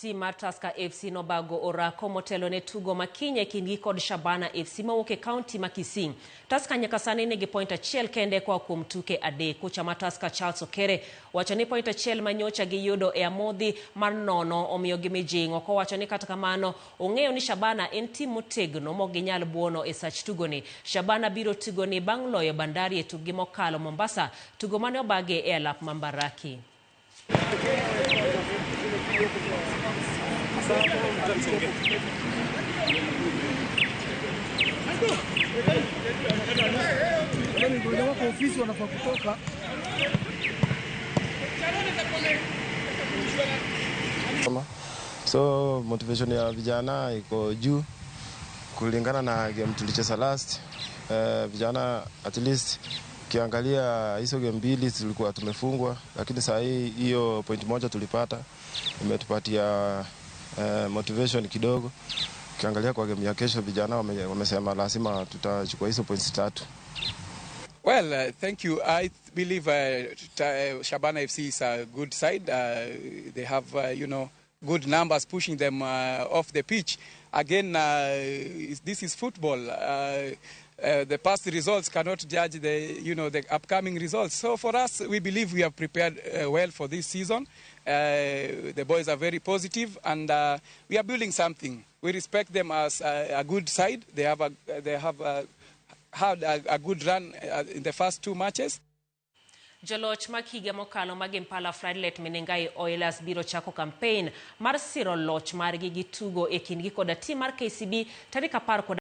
Tim mar Tusker FC nobago orako motelo ne tugo ma kiny e kindgi kod Shabana FC mawuok e kaunti ma Kisii. Tusker nyaka sani nigi point achiel kende koa kuom tuke adek. Kocha ma Tusker Charles Okere wacho ni point achiel ma nyocha giyudo e amodhi mar nono omiyogi mijing'o, kowacho ni kata kamano ong'eyo ni Shabana en tim motegno mok ginyal buono e sach tugoni. Shabana biro tugoni bang' loyo Bandari e tukgi mokalo Mombasa, tugo mane obagi e alap ma Mbaraki. Ofisi wanafaa kutoka. So motivation ya vijana iko juu kulingana na game tulicheza last. Vijana at least ukiangalia hizo game mbili tulikuwa tumefungwa, lakini saa hii hiyo point moja tulipata imetupatia motivation kidogo. Ukiangalia kwa game ya kesho vijana wamesema lazima tutachukua hizo points tatu. Well, thank you. I believe Shabana FC is a good side. They have good numbers pushing them off the pitch. Again, this is football. The past results cannot judge the upcoming results. So for us, we believe we have prepared well for this season. The boys are very positive, and we are building something. We respect them as a good side. They have had a good run in the first two matches. Joloch mag higa mokalo mag Impala Floodlit Menengai Oilers biro chako campaign mar siro loch margi gi tugo e kindgi koda tim mar KCB tarik apar kod